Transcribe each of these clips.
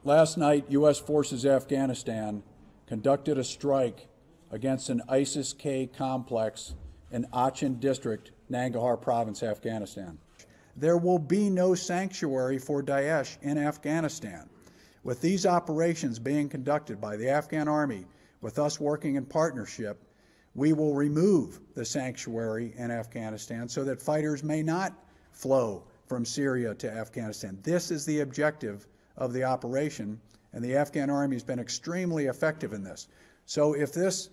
Last night, U.S. forces Afghanistan conducted a strike against an ISIS-K complex in Achin District, Nangarhar Province, Afghanistan. There will be no sanctuary for Daesh in Afghanistan. With these operations being conducted by the Afghan army, with us working in partnership, we will remove the sanctuary in Afghanistan so that fighters may not flow from Syria to Afghanistan. This is the objective of the operation, and the Afghan army has been extremely effective in this. So if this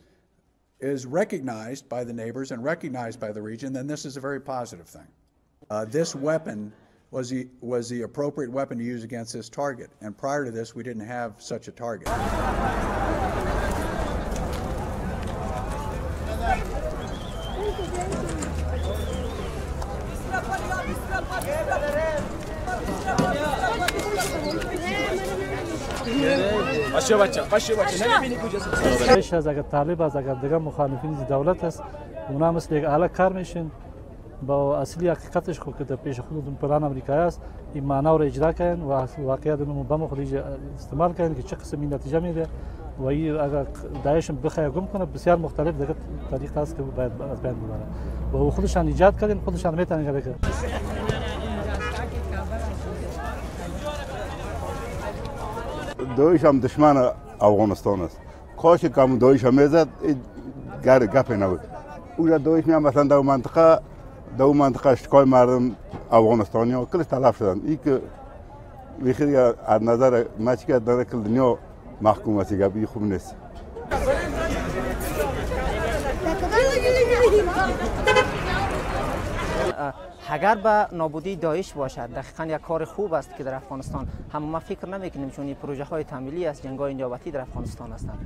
is recognized by the neighbors and recognized by the region, then this is a very positive thing. This weapon was the appropriate weapon to use against this target, and prior to this, we didn't have such a target. داعش از اگر طالب از اگر دیگه مخالفین دولت است، اونا مثل یک آله کار میشن. با اصلی حقیقتش خو که در پیش خودتون پلان امریکایی است، این معنا رو اجرا کردن و واقعیت رو به مخریج استعمال کردن که چه قسم این نتیجه میده و این اگر داعش بخواه گم کنه بسیار مختلف دیگه طریق است که باید از بین ببره و خودشان ایجاد کردن، خودشان میتونن که داعش هم دشمن افغانستان است. کاش که داعش هم میزد گپی نبود. اونجا داعش میام مثلا در منطقه اشتکای مردم افغانستانی ها کلش تلف شدن. این که بیخی از نظر ما چی که در کل دنیا محکوم است، گپی خوب نیست. اگر به نابودی داعش باشد دقیقا یک کار خوب است که در افغانستان هم ما فکر نمیکنیم، چون این پروژه های تحمیلی است، جنگ های نیابتی در افغانستان هستند.